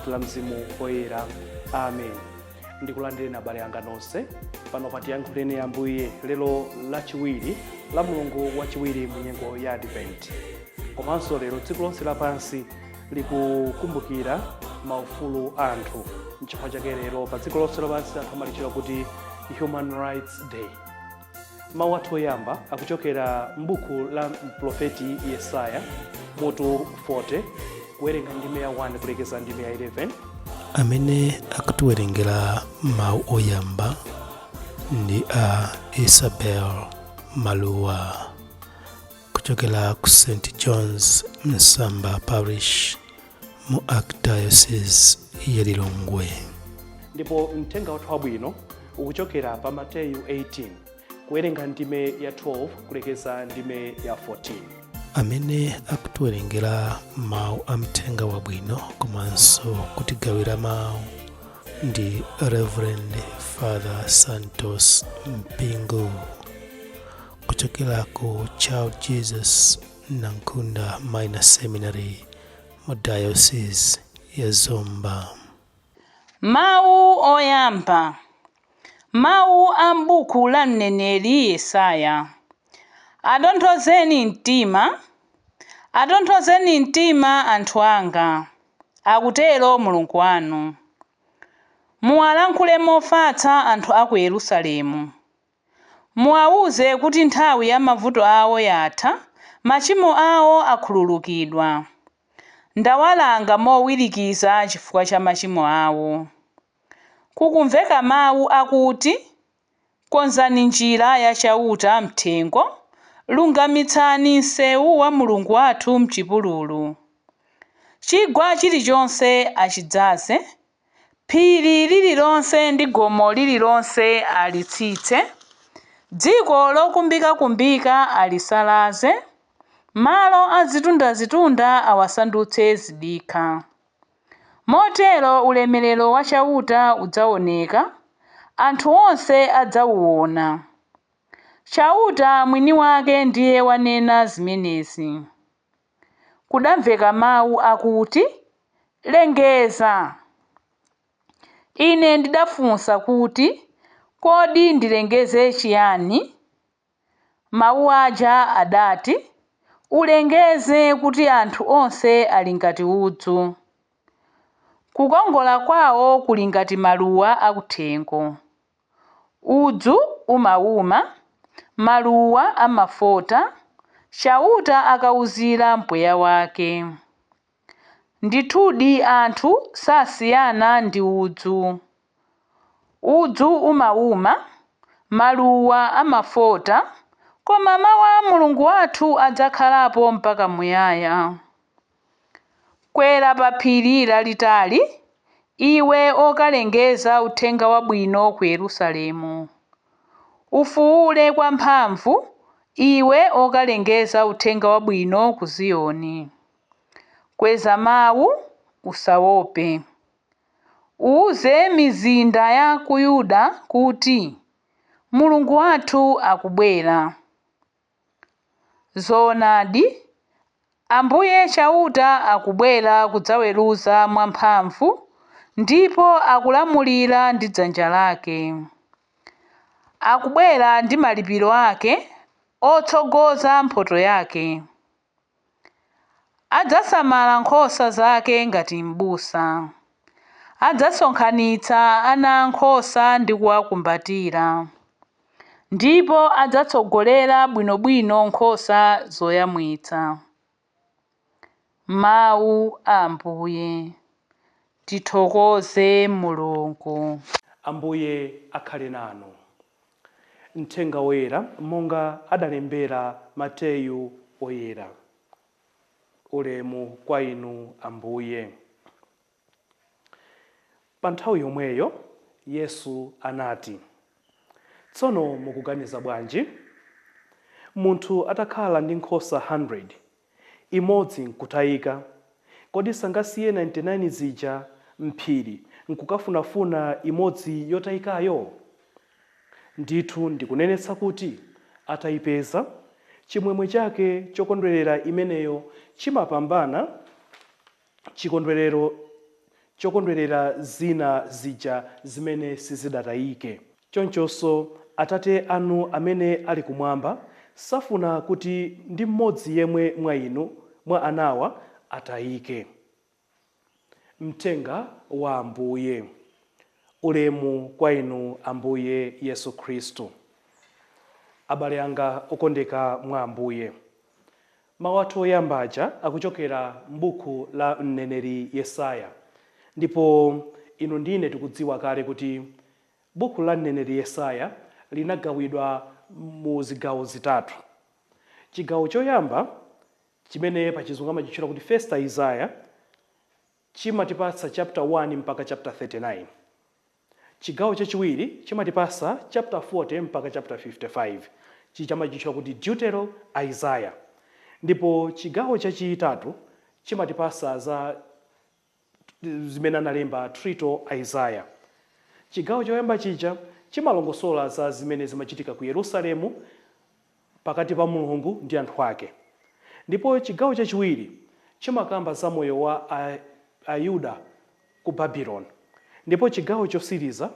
Ndi la Mzimu Woyera. Amen. Ndikulandireni, abale anga nonse, pano pa Tiyankhuleni Ambuye, lero Lachiwiri la mulungu wachiwiri mu nyengo ya Advent. Komanso lero dziko lonse lapansi likukumbukira maufulu a anthu. Nchifukwa chake lero pa dziko lonse lapansi anthu amalitchula kuti Human Rights Day. Mawu athu oyamba akuchokera m'buku la mprofeti Yesaya, mutu 40, kuwerenga ndime ya 1 kulekeza ndime ya 11. Amene akutiwerengera mawu oyamba ndi a Isabel Maluwa kuchokera ku St John's Msamba Parish mu Archdiocese ya Lilongwe. Ndipo mthenga wathu wabwino ukuchokera pa Mateyu 18, kuwerenga ndime ya 12 kulekeza ndime ya 14. Amene akutiwerengera mawu a mthenga wabwino komanso kutigawira mawu ndi Reverend Father Santos Mpingo kuchokera ku Child Jesus Nankunda Minor Seminary mu Diocese ya Zomba. Mawu oyamba. Mawu a m'buku la mneneri Yesaya. Atonthozeni mtima, atonthozeni mtima anthu anga, akutero Mulungu wanu. Muwalankhule mofatsa anthu a ku Yerusalemu. Muwawuze kuti nthawi ya mavuto awo yatha, machimo awo akhululukidwa. Ndawalanga mowirikiza chifukwa cha machimo awo. Kukumveka mawu akuti, "Konzani njira ya Chauta mthengo, lungamitsani msewu wa Mulungu wathu m'chipululu." Chigwa chilichonse achidzaze, phiri lililonse ndi gomo lililonse alitsitse, dziko lokumbikakumbika alisalaze, malo a zitundazitunda awasandutse zidikha. Motero ulemerero wa Chauta udzaoneka, anthu onse adzawuona. Chauta mwini wake ndiye wanena zimenezi. Kudamveka mawu akuti, "Lengeza." Ine ndidafunsa kuti, "Kodi ndilengeze chiyani?" Mawu aja adati, "Ulengeze kuti anthu onse ali ngati udzu. Kukongola kwawo kuli ngati maluwa akuthengo. Udzu umawuma, maluwa amafota, Chauta akawuzira mpweya wake. Ndithudi anthu sasiyana ndi udzu. Udzu umawuma, maluwa amafota, koma mawu a Mulungu wathu adzakhalapo mpaka muyaya. Kwera pa phiri lalitali, iwe okalengeza uthenga wabwino ku Yerusalemu. Ufuwule kwamphamvu, iwe okalengeza uthenga wabwino ku Ziyoni. Kweza mawu, usaope. Uwuze mizinda ya ku Yuda kuti, 'Mulungu wathu akubwera.' Zoonadi, Ambuye Chauta akubwera kudzaweruza mwamphamvu ndipo akulamulira ndi dzanja lake. Akubwera ndi malipiro ake otsogoza mphotho yake. Adzasamala nkhosa zake ngati m'busa. Adzasonkhanitsa ana ankhosa ndi kuwakumbatira, ndipo adzatsogolera bwinobwino nkhosa zoyamwitsa. Mawu a Ambuye. Tithokoze Mulungu. Ambuye akhale nanu. Mthenga Woyera monga adalembera Mateyu Woyera. Ulemu kwa inu, Ambuye. Pa nthawi yomweyo Yesu anati, "Tsono mukuganiza bwanji? Munthu atakhala ndi nkhosa 100, imodzi nkutayika, kodi sangasiye 99 zija m'phiri nkukafunafuna imodzi yotayikayo? Ndithu ndikunenetsa kuti atayipeza, chimwemwe chake chokondwerera imeneyo chimapambana chikondwerero Chokondwerera zina zija zimene sizidatayike. Chonchonso Atate anu amene ali kumwamba safuna kuti ndi mmodzi yemwe mwa inu, mwa anawa, atayike. Mthenga wa Ambuye. Ulemu kwa inu Ambuye Yesu Khristu. Abale anga okondeka mwa Ambuye, mawu athu oyamba aja akuchokera m'buku la mneneri Yesaya, ndipo inu ndine tikudziwa kale kuti buku la mneneri Yesaya linagawidwa mu zigawo zitatu. Chigawo choyamba, chimene pachizungu amachitchula kuti First Isaiah, chimatipatsa chapter 1 mpaka chapter 39. Chigawo chachiwiri chimatipatsa chapter 40 mpaka chapter 55, chimachitchula kuti Deutero Isaiah. Ndipo chigawo chachitatu chimatipatsa za zimene analemba Trito Isaiah. Chigawo choyamba chija chimalongosola za zimene zimachitika ku Yerusalemu pakati pa Mulungu ndi anthu ake, ndipo chigawo chachiwiri chimakamba za moyo wa Ayuda ku Babuloni, ndipo chigawo chosiriza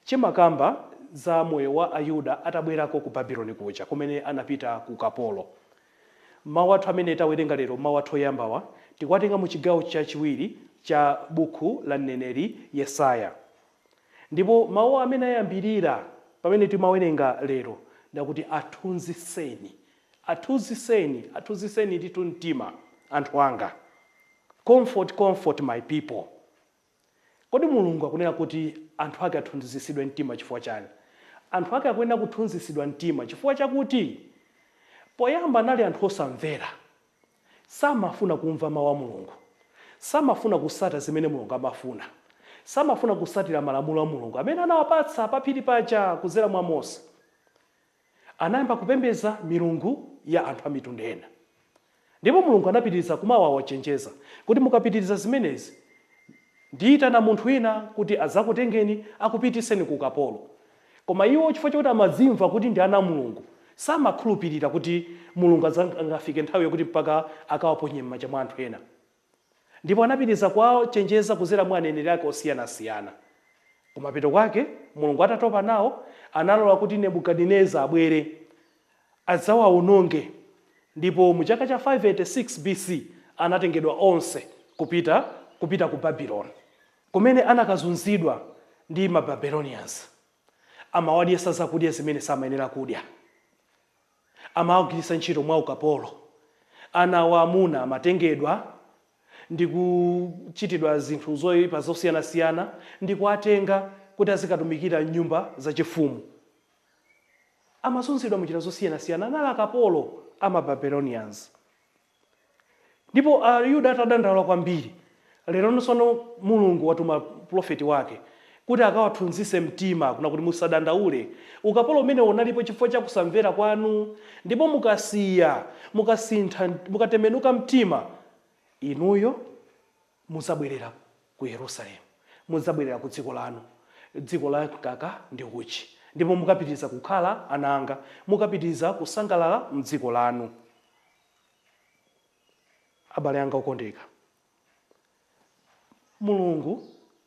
chimakamba za moyo wa Ayuda atabwerako ku Babuloni kuja kumene anapita ku ukapolo. Mawu athu amene tawerenga lero, mawu athu oyambawa, tikuwatenga mu chigawo chachiwiri cha buku la mneneri Yesaya. Ndipo mawu amene ayambirira pamene timawerenga lero ndakuti athunziseni, athunziseni, athunziseni ndithu mtima anthu anga. Comfort, comfort my people. Kodi Mulungu akunena kuti anthu ake athunzisidwe mtima chifukwa chani? Anthu ake akuyenera kuthunzisidwa mtima chifukwa chakuti poyamba anali anthu osamvera, samafuna kumva mawu a Mulungu, samafuna kusata zimene Mulungu amafuna, samafuna kusatira malamulo a Mulungu amene anawapatsa pa phiri paja kudzera mwa Mose. Anayamba kupembedza milungu ya anthu a mitundu ena, ndipo Mulungu anapitiriza kumawachenjeza kuti mukapitiriza zimenezi ndiyitana munthu wina kuti adzakutengeni akupitiseni ku ukapolo. Koma iwo, chifukwa chakuti amadzimva kuti ndi ana a Mulungu, samakhulupirira kuti Mulungu angafike nthawi yokuti mpaka akawaponye m'manja mwa anthu ena. Ndipo anapitiriza kuwachenjeza kudzera mwa aneneri ake osiyanasiyana. Kumapeto kwake, Mulungu atatopa nawo, analola kuti Nebukadineza abwere adzawawononge, ndipo mu chaka cha 586 BC anatengedwa onse kupita ku Babuloni, kumene anakazunzidwa ndi ma Babylonians. Amawadyesa zakudya zimene samayenera kudya, amawagwiritsa ntchito mwa ukapolo, ana awo amuna amatengedwa ndi kuchitidwa zinthu zoyipa zosiyanasiyana ndi kuwatenga kuti azikatumikira nyumba zachifumu. Amazunzidwa munjira zosiyanasiyana, anali akapolo ama Babylonians. Ndipo Ayuda atadandaula kwambiri, lero nsono Mulungu watuma profeti wake kuti akawathunzise mtima kuna kuti musadandaule, ukapolo umene unalipo chifukwa cha kusamvera kwanu, ndipo mukasiya, mukasintha, mukatembenuka mtima, inuyo muzabwerera ku Yerusalemu, mudzabwerera ku dziko lanu, dziko la mkaka ndi uchi, ndipo mukapitiriza kukhala ana anga, mukapitiriza kusangalala mdziko lanu. Abale anga okondeka, Mulungu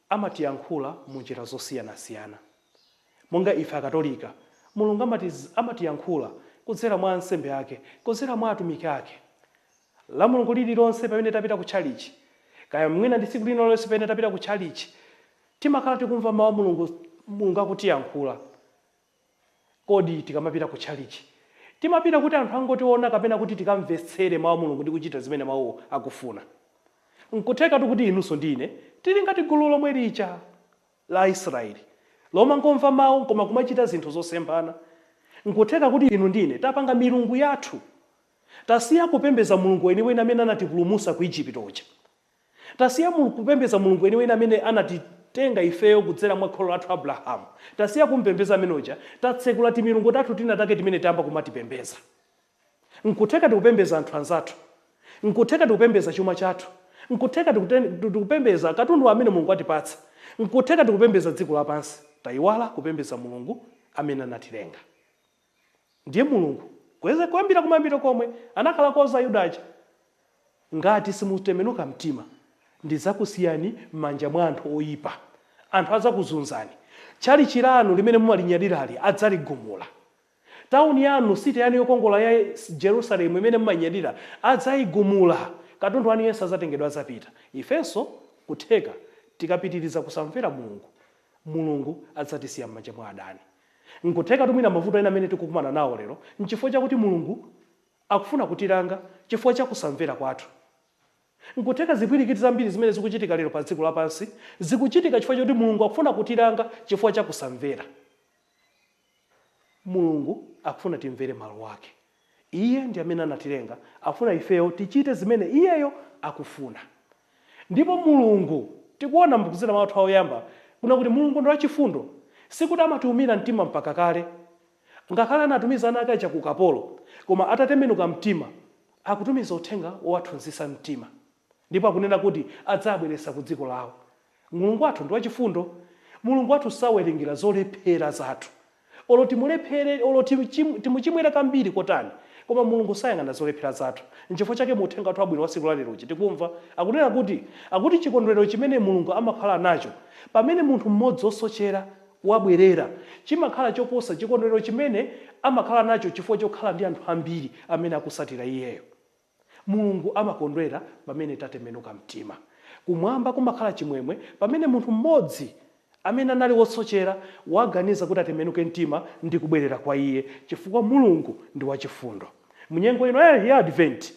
amatiyankhula mu njira zosiyanasiyana. Monga ife Akatolika, Mulungu amatiyankhula kudzera mwa ansembe ake, kudzera mwa atumiki ake. La Mulungu lililonse pamene tapita ku tchalichi, kaya mwina ndi tsiku lililonse pamene tapita ku tchalichi, timakhala tikumva mawu a Mulungu, Mulungu akutiyankhula. Kodi tikamapita ku tchalichi timapita kuti anthu angotiona, kapena kuti tikamvetsere mawu a Mulungu ndi kuchita zimene mawuwo akufuna? Nkuthekatu kuti inunso ndine tili ngati gulu lomwe lija la Israeli lomangomva mawu koma kumachita zinthu zosemphana. Nkutheka kuti inu ndine tapanga milungu yathu, tasiya kupembedza Mulungu weniweni amene anatipulumutsa ku Igupto uja, tasiya kupembedza Mulungu weniweni amene anatitenga ifeyo kudzera mwa kholo lathu Abrahamu, tasiya kumpembedza amene uja, tatsekula timilungu tathu tina take timene tayamba kumatipembedza. Nkutheka tikupembedza anthu anzathu, nkutheka tikupembedza chuma chathu, nkutheka tikupembedza katundu amene Mulungu atipatsa, nkutheka tikupembedza dziko lapansi, tayiwala kupembedza Mulungu amene anatilenga. Ndiye Mulungu kuyambira kumayambiro komwe anakhala koza Ayuda aja, ngati simutembenuka mtima Ndidzakusiyani m'manja mwa anthu oyipa, anthu adzakuzunzani, tchalitchi lanu limene mumalinyadirali adzaligumula, tawuni yanu, city yanu yokongola ya Jerusalemu imene mumanyadira adzayigumula, katundu wanu yense adzatengedwa, adzapita. Ifenso kutheka tikapitiriza kusamvera Mulungu, Mulungu adzatisiya m'manja mwa adani. Nkutheka tumwina mavuto ena amene tikukumana nawo lero nchifukwa chakuti Mulungu akufuna kutilanga chifukwa cha kusamvera kwathu. Nkutheka zipwirikiti zambiri zimene zikuchitika lero pa dziko lapansi zikuchitika chifukwa chakuti Mulungu akufuna kutilanga chifukwa cha kusamvera. Mulungu akufuna timvere mawu ake. Iye ndi amene anatilenga, akufuna ifeyo tichite zimene iyeyo akufuna. Ndipo Mulungu, tikuona mkuzera mawu athu oyamba kuna kuti Mulungu ndi wachifundo, sikuti amatiumira mtima mpaka kale. Ngakhale anatumiza ana ake aja ku ukapolo, koma atatembenuka mtima akutumiza uthenga wowathunzitsa mtima, ndipo akunena kuti adzabweretsa ku dziko lawo. Mulungu wathu ndi wachifundo. Mulungu wathu sawerengera zolephera zathu. Olo timulephere, olo timuchimwire kambiri kotani, koma Mulungu sayang'ana zolephera zathu. Nchifukwa chake mu uthenga wathu wabwino wa tsiku la lerochi tikumva akunena kuti akuti chikondwerero chimene Mulungu amakhala nacho pamene munthu mmodzi wosochera wabwerera chimakhala choposa chikondwerero chimene amakhala nacho chifukwa chokhala ndi anthu ambiri amene akusatira iyeyo. Mulungu amakondwera pamene tatembenuka mtima. Kumwamba kumakhala chimwemwe pamene munthu mmodzi amene anali wosochera waganiza kuti atembenuke mtima ndi kubwerera kwa iye, chifukwa Mulungu ndi wachifundo. Munyengo ino ya Advent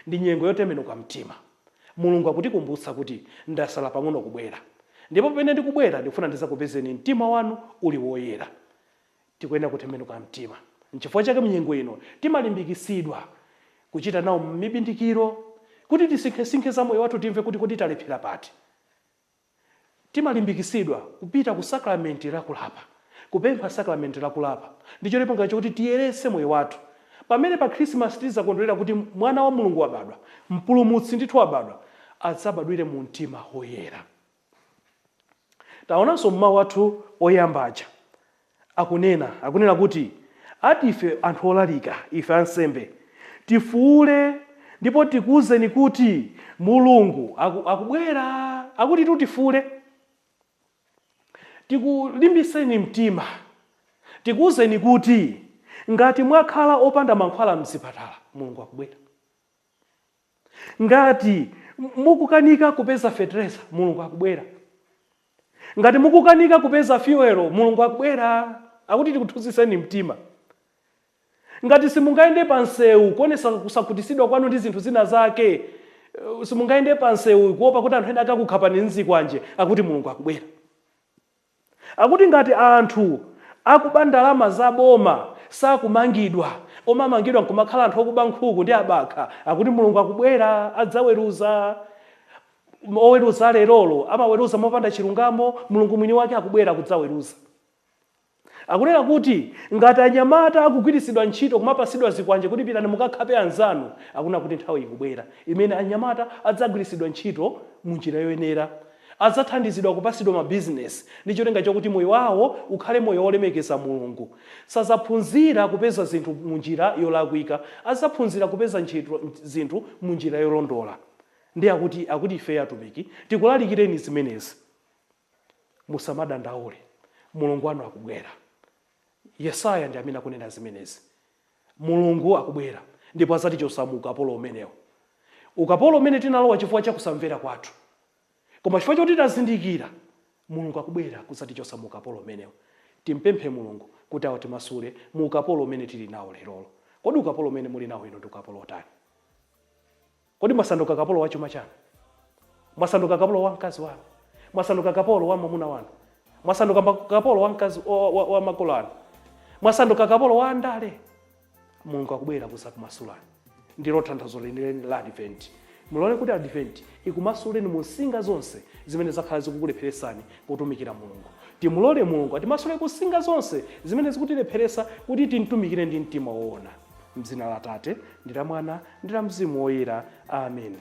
ndi nyengo yotembenuka mtima. Mulungu akutikumbutsa kuti ndasala pang'ono kubwera, ndipo pamene ndikubwera ndikufuna ndizakupezeni mtima wanu uli woyera. Tikuyenera kutembenuka mtima. Nchifukwa chake munyengo ino timalimbikitsidwa kuchita nawo mibindikiro kuti tisinkhesinkhe za moyo wathu, timve kuti kodi talephera pati. Timalimbikitsidwa kupita ku sakramenti lakulapa, kupempha sakramenti lakulapa ndi cholinga chokuti tiyeretse moyo wathu. Pamene pa Khrisimasi tidzakondwerera kuti mwana wa Mulungu wabadwa, mpulumutsi ndithu wabadwa, adzabadwire mu mtima woyera. Taonanso mmawu athu oyamba aja akunena kuti ati ife anthu olalika, ife ansembe, tifuule ndipo tikuwuzeni kuti Mulungu akubwera. Akuti tifuule, tikulimbiseni mtima, tikuwuzeni kuti ngati mwakhala opanda mankhwala mzipatala, Mulungu akubwera. Ngati mukukanika kupeza fertilizer, Mulungu akubwera. Ngati mukukanika kupeza fuel, Mulungu akubwera. Akuti tikuthunzitseni mtima. Ngati simungayende pa msewu kuonetsa kusakhutitsidwa kwanu ndi zinthu zina zake, simungayende pa msewu kuopa kuti anthu ena akakukhapani mzikwanje, akuti Mulungu akubwera. Akuti ngati anthu akuba ndalama za boma sakumangidwa, omamangidwa nkumakhala anthu okuba nkhuku ndi abakha, akuti Mulungu akubwera, adzaweruza. Oweruza lerolo amaweruza mopanda chilungamo, Mulungu mwini wake akubwera kudzaweruza. Akunena kuti ngati anyamata akugwiritsidwa ntchito kumapasidwa zikwanje kuti pitani mukakhape anzanu, akunena kuti nthawi ikubwera imene anyamata adzagwiritsidwa ntchito mu njira yoyenera, adzathandizidwa kupasidwa mabizinesi ndi cholinga chokuti moyo wawo ukhale moyo wolemekeza Mulungu. Sadzaphunzira kupeza zinthu mu njira yolakwika, adzaphunzira kupeza zinthu mu njira yolondola. Ndi akuti ifeyo atumiki tikulalikireni zimenezi. Musamadandaule, Mulungu wanu akubwera. Yesaya ndi amene akunena zimenezi. Mulungu akubwera ndipo adzatichotsa mu ukapolo umenewo, ukapolo umene tinalowa chifukwa cha kusamvera kwathu. Koma chifukwa choti tazindikira, Mulungu akubwera kudzatichotsa mu ukapolo umenewo. Timpemphe Mulungu kuti awatimasule mu ukapolo umene tili nawo lerolo. Kodi ukapolo umene muli nawo ino ndi ukapolo otani? Kodi mwasanduka kapolo wa chuma chanu? Mwasanduka kapolo wa mkazi wanu? Mwasanduka kapolo wa mwamuna wanu? Mwasanduka kapolo wa mkazi wa makolo anu? Mwasanduka kapolo wa andale? Mulungu akubwera kudzakumasulani. Ndilo tanthauzo lenileni la Advent. Mulole kuti Advent ikumasuleni mu nsinga zonse zimene zakhala zikukulepheretsani kutumikira Mulungu. Timulole Mulungu atimasule ku nsinga zonse zimene zikutilepheretsa kuti timtumikire ndi mtima woona. M'dzina la Atate, ndi la Mwana, ndi la Mzimu Woyera. Amen.